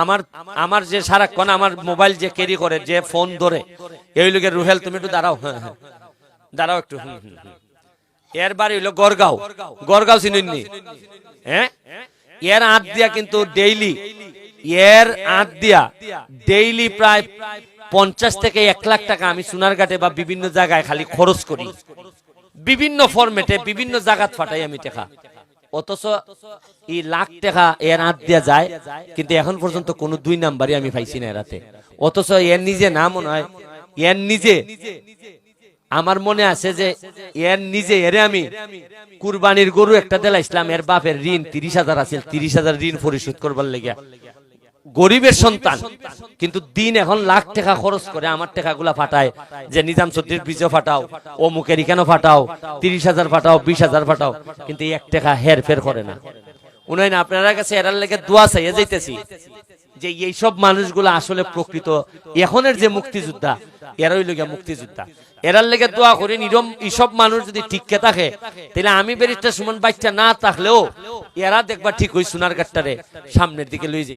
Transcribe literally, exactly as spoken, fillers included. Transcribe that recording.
আমার আমার যে সারাক্ষণ আমার মোবাইল যে ক্যারি করে, যে ফোন ধরে, এই লোকে রুহেল, তুমি একটু দাঁড়াও, হ্যাঁ হ্যাঁ, দাঁড়াও একটু। হুম, হুম, হুম। এর বাড়ি হইল গড়গাঁও। গড়গাঁও চিনইন নি? হ্যাঁ, এর আত দিয়া কিন্তু ডেইলি, এর আত দিয়া ডেইলি প্রায় পঞ্চাশ থেকে এক লাখ টাকা আমি সোনারঘাটে বা বিভিন্ন জায়গায় খালি খরচ করি, বিভিন্ন ফরম্যাটে বিভিন্ন জায়গাত ফাটাই আমি টাকা। অথচ এই লাখ টাকা এর আত দিয়া যায়, কিন্তু এখন পর্যন্ত কোনো দুই নাম্বারই আমি পাইছি না এরাতে। অথচ এর নিজে না মনে হয়, এর নিজে আমার মনে আছে যে এর নিজে এরে আমি কুরবানির গরু একটা দিলাইছিলাম, এর বাপের ঋণ তিরিশ হাজার আছিল, তিরিশ হাজার ঋণ পরিশোধ করবার লেগে। গরিবের সন্তান, কিন্তু দিন এখন লাখ টাকা খরচ করে আমার টাকাগুলা ফাটায়, যে নিজাম চৌধুরীর ব্রিজও ফাটাও, অমুকের এখানেও ফাটাও, তিরিশ হাজার ফাটাও, বিশ হাজার ফাটাও, কিন্তু এক টাকা হেরফের করে না। উনি না, আপনারার কাছে এরার লেগে দোয়া চাইয়া যাইতেছি যে এইসব মানুষগুলা আসলে প্রকৃত এখনের যে মুক্তিযোদ্ধা, এরাই লগিয়া মুক্তিযোদ্ধা। এরার লেগে দোয়া করি, নিরম এইসব মানুষ যদি টিকে থাকে, তাহলে আমি ব্যারিস্টার সুমন বাচ্চা না থাকলেও এরা দেখবা ঠিক ওই সোনারঘাটটারে সামনের দিকে লই